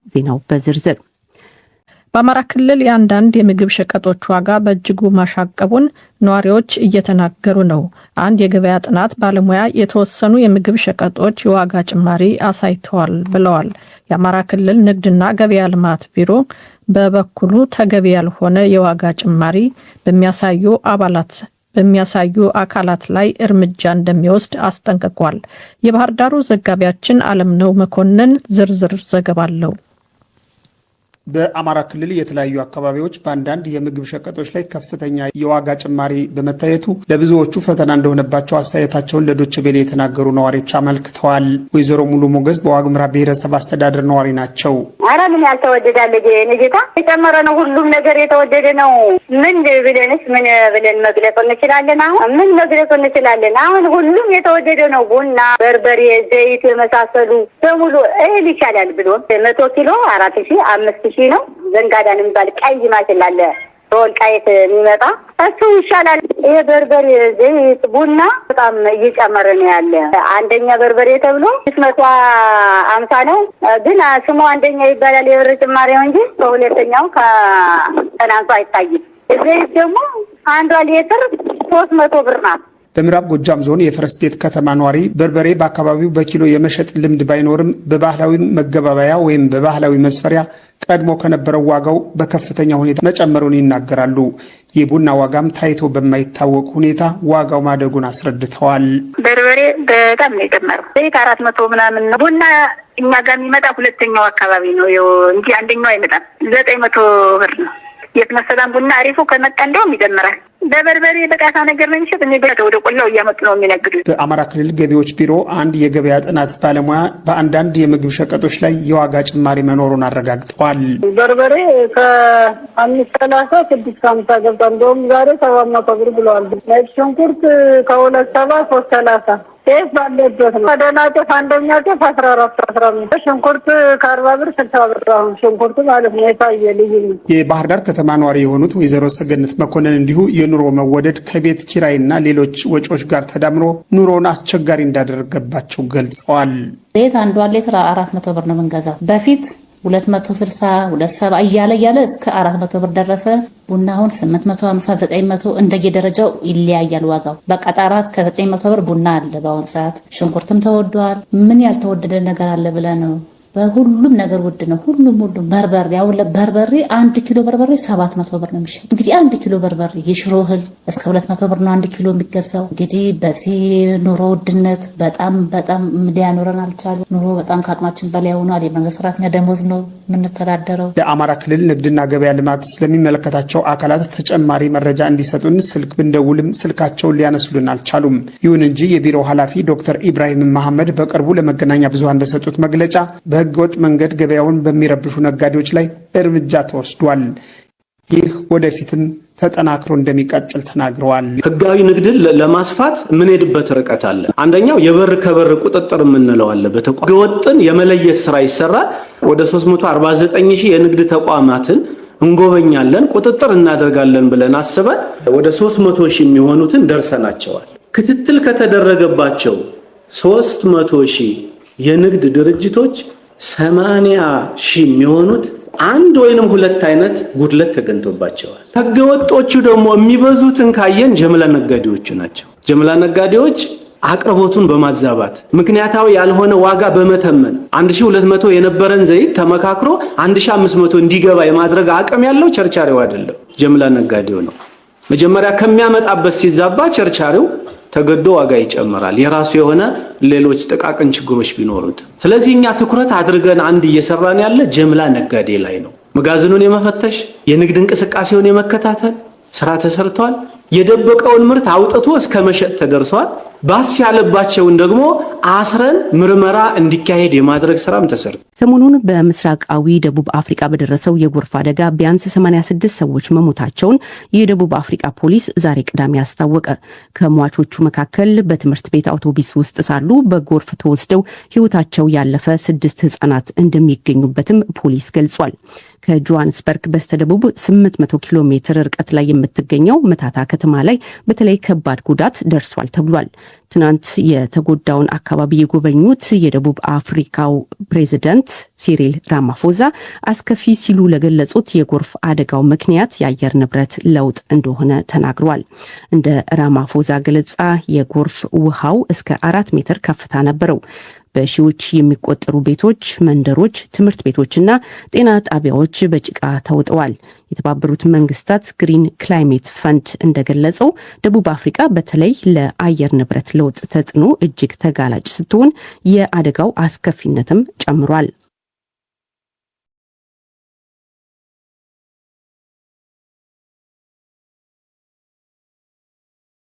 ዜናው በዝርዝር። በአማራ ክልል የአንዳንድ የምግብ ሸቀጦች ዋጋ በእጅጉ ማሻቀቡን ነዋሪዎች እየተናገሩ ነው። አንድ የገበያ ጥናት ባለሙያ የተወሰኑ የምግብ ሸቀጦች የዋጋ ጭማሪ አሳይተዋል ብለዋል። የአማራ ክልል ንግድና ገበያ ልማት ቢሮ በበኩሉ ተገቢ ያልሆነ የዋጋ ጭማሪ በሚያሳዩ አባላት በሚያሳዩ አካላት ላይ እርምጃ እንደሚወስድ አስጠንቅቋል። የባህር ዳሩ ዘጋቢያችን አለምነው መኮንን ዝርዝር ዘገባ አለው። በአማራ ክልል የተለያዩ አካባቢዎች በአንዳንድ የምግብ ሸቀጦች ላይ ከፍተኛ የዋጋ ጭማሪ በመታየቱ ለብዙዎቹ ፈተና እንደሆነባቸው አስተያየታቸውን ለዶይቼ ቬለ የተናገሩ ነዋሪዎች አመልክተዋል። ወይዘሮ ሙሉ ሞገስ በዋግምራ ብሔረሰብ አስተዳደር ነዋሪ ናቸው። አረ ምን ያልተወደዳለ ጌታ፣ የጨመረ ነው። ሁሉም ነገር የተወደደ ነው። ምን ብለንስ ምን ብለን መግለጽ እንችላለን? አሁን ምን መግለጽ እንችላለን? አሁን ሁሉም የተወደደ ነው። ቡና፣ በርበሬ፣ ዘይት የመሳሰሉ በሙሉ። እህል ይሻላል ብሎ 100 ኪሎ 4,000፣ 5,000 ነው። ዘንጋዳን የሚባል ቀይ ማሽላ አለ በወልቃይት የሚመጣ፣ እሱ ይሻላል። ይሄ በርበሬ፣ ዘይት፣ ቡና በጣም እየጨመረ ነው ያለ። አንደኛ በርበሬ ተብሎ 650 ነው፣ ግን ስሙ አንደኛ ይባላል የብር ጭማሪው እንጂ በሁለተኛው ከተናንሶ አይታይም። ዘይት ደግሞ አንዷ ሊትር 300 ብር ናት። በምዕራብ ጎጃም ዞን የፈረስ ቤት ከተማ ነዋሪ በርበሬ በአካባቢው በኪሎ የመሸጥ ልምድ ባይኖርም በባህላዊ መገበያያ ወይም በባህላዊ መስፈሪያ ቀድሞ ከነበረው ዋጋው በከፍተኛ ሁኔታ መጨመሩን ይናገራሉ። የቡና ዋጋም ታይቶ በማይታወቅ ሁኔታ ዋጋው ማደጉን አስረድተዋል። በርበሬ በጣም ነው የጨመረው። ዘይት 400 ምናምን ነው። ቡና እኛ ጋር የሚመጣ ሁለተኛው አካባቢ ነው እንጂ አንደኛው አይመጣም። 900 ብር ነው። የት መሰላም ቡና አሪፉ ከመጣ እንደውም ይጨምራል። በበርበሬ በጣሳ ነገር ነው የሚሸጥ። ወደ ቆላው እያመጡ ነው የሚነግዱት። በአማራ ክልል ገቢዎች ቢሮ አንድ የገበያ ጥናት ባለሙያ በአንዳንድ የምግብ ሸቀጦች ላይ የዋጋ ጭማሪ መኖሩን አረጋግጠዋል። በርበሬ ከ5.30 6.50 ገብቷል። እንደውም ዛሬ 700 ብር ብለዋል። ነጭ ሽንኩርት ከ2.70 3.30። ጤፍ ባለበት ነው። ደህና ጤፍ አንደኛ ጤፍ 14፣ 15። ሽንኩርት ከ40 ብር 60 ብር አሁን ሽንኩርቱ ማለት ነው። የታየ ልዩ ነው። የባህር ዳር ከተማ ነዋሪ የሆኑት ወይዘሮ ሰገነት መኮንን እንዲሁ የኑሮ መወደድ ከቤት ኪራይና ሌሎች ወጪዎች ጋር ተዳምሮ ኑሮውን አስቸጋሪ እንዳደረገባቸው ገልጸዋል። ዘይት አንዷን ሊትር 400 ብር ነው የምንገዛው። በፊት 260፣ 270 እያለ እያለ እስከ 400 ብር ደረሰ። ቡና አሁን 850፣ 900፣ እንደየደረጃው ይለያያል ዋጋው። በቃ ጣራ እስከ 900 ብር ቡና አለ በአሁን ሰዓት። ሽንኩርትም ተወዷል። ምን ያልተወደደ ነገር አለ ብለህ ነው? በሁሉም ነገር ውድ ነው። ሁሉም ሁሉም። በርበሬ አሁን በርበሬ 1 ኪሎ በርበሬ 700 ብር ነው የሚሸጥ። እንግዲህ 1 ኪሎ በርበሬ፣ የሽሮ እህል እስከ 200 ብር ነው 1 ኪሎ የሚገዛው። እንግዲህ በዚህ ኑሮ ውድነት በጣም በጣም ሊያኖረን አልቻለም። ኑሮ በጣም ከአቅማችን በላይ ሆኗል። የመንግስት ሰራተኛ ደሞዝ ነው የምንተዳደረው። ለአማራ ክልል ንግድና ገበያ ልማት ስለሚመለከታቸው አካላት ተጨማሪ መረጃ እንዲሰጡን ስልክ ብንደውልም ስልካቸውን ሊያነሱልን አልቻሉም። ይሁን እንጂ የቢሮው ኃላፊ ዶክተር ኢብራሂም መሐመድ በቅርቡ ለመገናኛ ብዙሃን በሰጡት መግለጫ በህገወጥ መንገድ ገበያውን በሚረብሹ ነጋዴዎች ላይ እርምጃ ተወስዷል። ይህ ወደፊትም ተጠናክሮ እንደሚቀጥል ተናግረዋል። ህጋዊ ንግድን ለማስፋት የምንሄድበት ርቀት አለ። አንደኛው የበር ከበር ቁጥጥር የምንለው አለ። በተቋም ህገወጥን የመለየት ስራ ይሰራል። ወደ 349 ሺህ የንግድ ተቋማትን እንጎበኛለን፣ ቁጥጥር እናደርጋለን ብለን አስበን ወደ 300 ሺህ የሚሆኑትን ደርሰናቸዋል። ክትትል ከተደረገባቸው 300 ሺህ የንግድ ድርጅቶች 80 ሺህ የሚሆኑት አንድ ወይንም ሁለት አይነት ጉድለት ተገኝቶባቸዋል። ህገወጦቹ ደግሞ የሚበዙትን ካየን ጀምላ ነጋዴዎቹ ናቸው። ጀምላ ነጋዴዎች አቅርቦቱን በማዛባት፣ ምክንያታዊ ያልሆነ ዋጋ በመተመን፣ 1200 የነበረን ዘይት ተመካክሮ 1500 እንዲገባ የማድረግ አቅም ያለው ቸርቻሪው አይደለም፣ ጀምላ ነጋዴው ነው። መጀመሪያ ከሚያመጣበት ሲዛባ ቸርቻሪው ተገዶ ዋጋ ይጨምራል። የራሱ የሆነ ሌሎች ጥቃቅን ችግሮች ቢኖሩት። ስለዚህ እኛ ትኩረት አድርገን አንድ እየሰራን ያለ ጀምላ ነጋዴ ላይ ነው። መጋዘኑን የመፈተሽ፣ የንግድ እንቅስቃሴውን የመከታተል ስራ ተሰርቷል። የደበቀውን ምርት አውጥቶ እስከ መሸጥ ተደርሷል። ባስ ያለባቸውን ደግሞ አስረን ምርመራ እንዲካሄድ የማድረግ ስራም ተሰርቷል። ሰሞኑን በምስራቃዊ ደቡብ አፍሪካ በደረሰው የጎርፍ አደጋ ቢያንስ 86 ሰዎች መሞታቸውን የደቡብ አፍሪካ ፖሊስ ዛሬ ቅዳሜ አስታወቀ። ከሟቾቹ መካከል በትምህርት ቤት አውቶቡስ ውስጥ ሳሉ በጎርፍ ተወስደው ሕይወታቸው ያለፈ ስድስት ህጻናት እንደሚገኙበትም ፖሊስ ገልጿል። ከጆሃንስበርግ በስተደቡብ 800 ኪሎ ሜትር ርቀት ላይ የምትገኘው መታታ ከተማ ላይ በተለይ ከባድ ጉዳት ደርሷል ተብሏል። ትናንት የተጎዳውን አካባቢ የጎበኙት የደቡብ አፍሪካው ፕሬዚደንት ሲሪል ራማፎዛ አስከፊ ሲሉ ለገለጹት የጎርፍ አደጋው ምክንያት የአየር ንብረት ለውጥ እንደሆነ ተናግሯል። እንደ ራማፎዛ ገለጻ የጎርፍ ውሃው እስከ 4 ሜትር ከፍታ ነበረው። በሺዎች የሚቆጠሩ ቤቶች፣ መንደሮች፣ ትምህርት ቤቶችና ጤና ጣቢያዎች በጭቃ ተውጠዋል። የተባበሩት መንግስታት Green Climate Fund እንደገለጸው ደቡብ አፍሪካ በተለይ ለአየር ንብረት ለውጥ ተጽዕኖ እጅግ ተጋላጭ ስትሆን የአደጋው አስከፊነትም ጨምሯል።